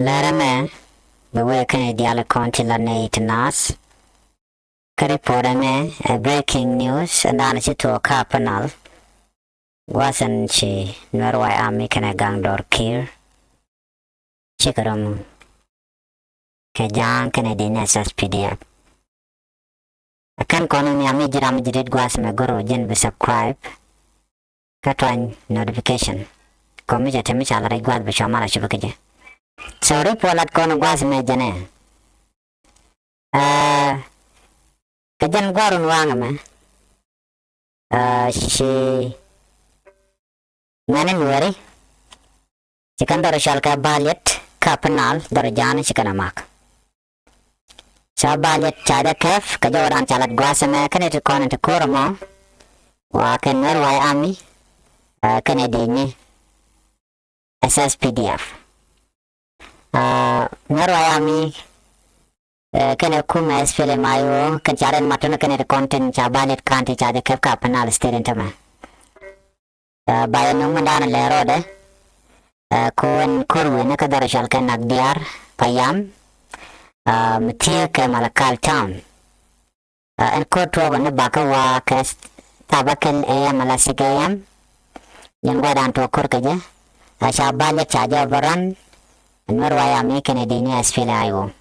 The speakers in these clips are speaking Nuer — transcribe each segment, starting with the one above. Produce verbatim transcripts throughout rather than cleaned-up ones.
Lɛr ɛmɛ bɛ wee kɛnɛ diaal kɔn ti la nɛy ti naath. Kä report ɛmɛ ɛ breaking news, ɛn da̱a̱n ci tuɔɔk kä Upper Nile. Gua̱a̱th ɛn ci Nuɛr White Army kɛnɛ Gaŋ Dɔr Kiir cikɛ rɔm kɛ Ja̱a̱ŋ kɛnɛ di̱n S S P D F. Ɛ kɛn kɔn ni ami ji̱ ram ji̱ rit gua̱a̱th ɛmɛ, go̱r ɔ jɛn bi subscribe kä tuany notification. Kɔmi jɛ te mi ca la rɛc gua̱a̱th bi cua mal a cupä kä jɛ. So report lat kɔn gua̱a̱th ɛmɛ jɛn ɛ, ɛ, kɛ jɛn gua̱a̱r in waŋ ɛmɛ, ɛ, ci mɛn in weri ci kɛn dhɔr cɔal kɛ Baliet kä Upper Nile, dhɔr Ja̱a̱ŋ ci kɛn a mak. Ca Baliet ca jɛ kɛp kɛ jɔwdan ca lat gua̱a̱th ɛmɛ kɛnɛ ti kɔn in ti ko̱r ɛmɔ, wa kɛn Nuɛr White Army, ɛ, kɛnɛ di̱i̱ni S S P D F. Ɛ, Nuɛr White Army, ɛ, kɛnɛ kumɛ S P L M I O kɛn ca rɛn matun kɛnɛ ti kɔn tin ca Baliet County ca jɛ kɛp kä Upper Nile State in tämɛ. Ɛ, ba yɛ nöŋ mi da̱a̱n lɛ rɔɔdɛ, ɛ, ko̱n ko̱r wi̱i̱ni kä dhɔr cɔal kɛ Nak Diaar, Payam, ɛ, mi thiee kɛ Malakal Town. Ɛ, ɛn ko̱r tuɔɔk ni bakä wa kɛ s-, thaba̱ kɛl A M ala six A M. Yɛn gua̱dan tuɔɔk ko̱r kɛ jɛ, ɛ, ca Baliet ca jɛ bä ran Nuɛr White Army kɛnɛ di̱i̱ni S P L M I O.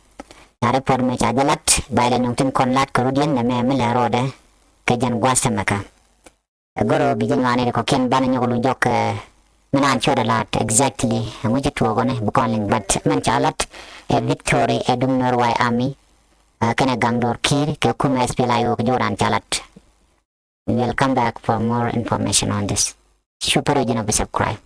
Ca report mɛ ca jɛ lat, ba ilɛ nuŋ tin kɔn lat kɛ rut yɛn nɛmɛ mi lɛ rɔɔdɛ kɛ jɛn gua̱a̱th tämɛ kä. Ɛ go̱r ɔ bi jɛ nyuani ri kɔkiɛn banɛ nyɔk lu jɔk, ɛ, mi naan ciötdɛ lat exactly ɛŋu ci tuɔɔk ɔni bi kɔn liŋ, but mɛn ca lat ɛ victory ɛ duŋ Nuɛr White Army, ɛ, kɛnɛ Gaŋ Dɔr Kiir kɛ kumɛ S P L M I O kɛ jɔwdan ca lat. We will come back for more information on this. Cupä rɔ ji̱n ɔ bi subscribe.